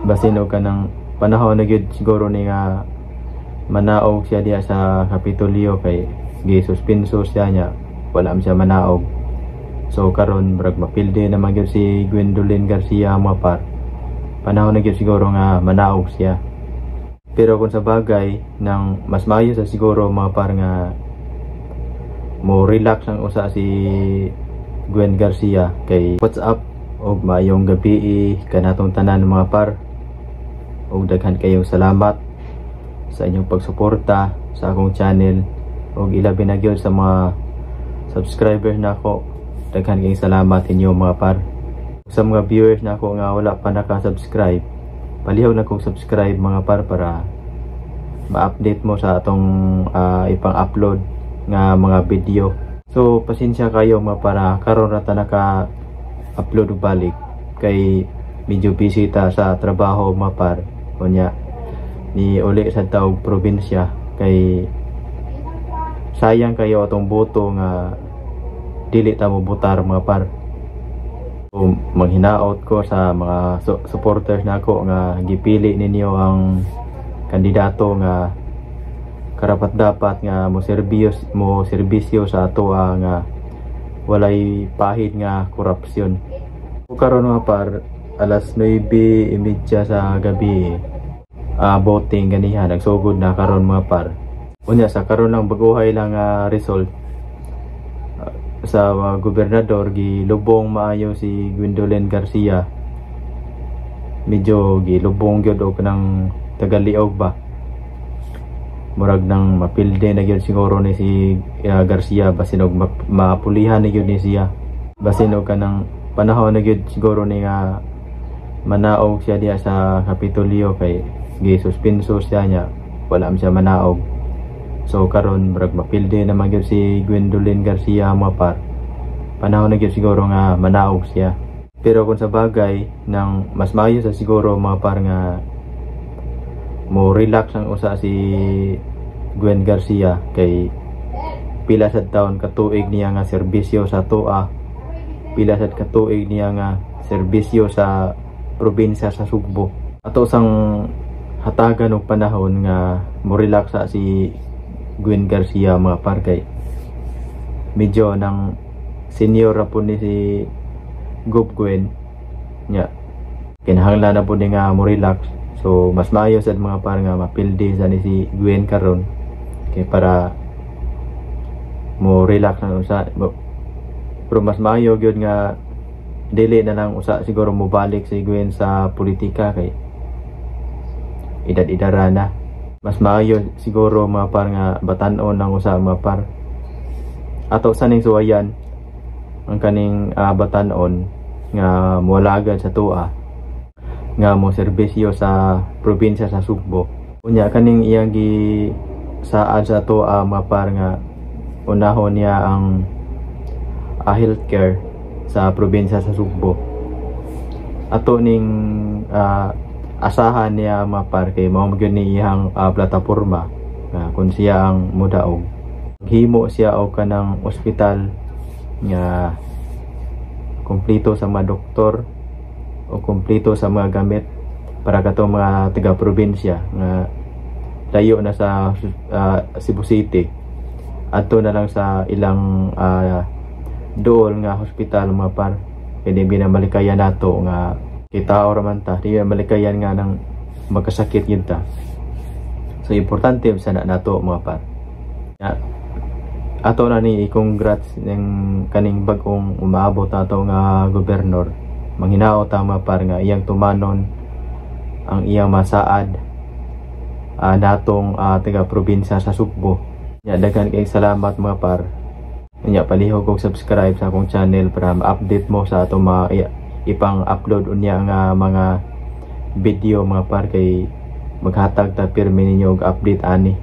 Basin og kanang panahon na gyud siguro ni nga manaog siya diha sa Kapitolyo kay gisuspenso siya niya, wala man siya manaog. So karon murag mapildi naman gyud si Gwendolyn Garcia, mga par. Panahon na gyud siguro nga manaog siya. Pero kung sa bagay nang mas maayo sa siguro, mga par, nga mo relax ang usa si Gwen Garcia kay. What's up og maayong gabi kanatong tanan, mga par, og daghan kayong salamat sa inyong pagsuporta sa akong channel og ilabi na gyud sa mga subscribers nako. Daghan kayong salamat inyo, mga par. Sa mga viewers nako nga wala pa naka-subscribe, palihog na kong subscribe, mga par, para ma-update mo sa atong ipang-upload nga mga video. So pasensya kayo, mga para, karon ra ta naka upload og balik kay medyo busy ta sa trabaho, mga par. Unya ni uli sa taog probinsya kay sayang kayo atong boto nga dili ta mo botar, mga par. So, manghinaot ko sa mga supporters nako nga gipili ninyo ang kandidato nga karapat dapat nga mo serbisyo sa atoa nga walay pahid nga korupsyon. So, karon, mga par, alas 9:30 sa gabi, voting ganiha nagsugod na karon, mga par. Unya sa karon lang, baguhay lang nga result sa gobernador, gilubong maayo si Gwendolyn Garcia. Medyo gilubong gyud og kanang tagaliog ba. Murag nang mapilde na gyud siguro ni si Garcia, basin og mapulihan na gyud ni siya. Basin og kanang panahon na gyud siguro ni nga manaog siya diha sa Kapitolyo kay gisuspenso siya niya, wala man siya manaog. So karon murag mapilde naman gyud si Gwendolyn Garcia, mga par. Panahon na gyud siguro nga manaog siya. Pero kung sa bagay nang mas maayo sa siguro, mga par, nga mo relax ang usa si Gwen Garcia kay pila sad taon katuig niya nga serbisyo sa atoa, pila sad katuig niya nga serbisyo sa probinsya sa Sugbo. Ato sang hatagan og panahon nga mo relax sa si Gwen Garcia, mga par, kay medyo nang senior ra po ni si Gov Gwen nya, kinahanglan na po ni nga mo relax. So mas maayo sad, mga par, nga mapildi sa ni si Gwen karon kay para mo relax na usa. Pero mas maayo gyud nga dili na lang usa siguro mo balik si Gwen sa politika kay edad-edara na. Mas maayo siguro, mga par, nga batan-on lang usa, mga par. Ato sa ning suwayan ang kaning batan-on nga moalagad sa atoa nga mo serbisyo sa probinsya sa Sugbo. Unya kaning iyang gi saad sa atoa, mga par, nga unahon niya ang healthcare sa probinsya sa Sugbo. Ato ning asahan niya, mga par, kay mao man gyud ni iyang plataporma nga kung siya ang mudaog, himo siya og kanang ospital nga kumpleto sa mga doktor o kumpleto sa mga gamit para katong mga taga probinsya nga layo na sa Cebu City, adto na lang sa ilang duol nga hospital, mga par. Kay di binmalikayan nato nga kita ra man ta, di malikayan nga nang magkasakit gyud ta. So importante sa na nato, mga par. Ya, ato na ni i-congrats ng kaning bag-ong umaabot ato nga gobernador. Manghinaot ta, mga par, nga iyang tumanon ang iyang masaad natong taga probinsya sa Sugbo. Ya, daghan kay salamat, mga par. Nya palihog og subscribe sa akong channel para ma-update mo sa atong mga ipang-upload unya nga mga video, mga par, kay maghatag ta pirmi ninyo og update ani.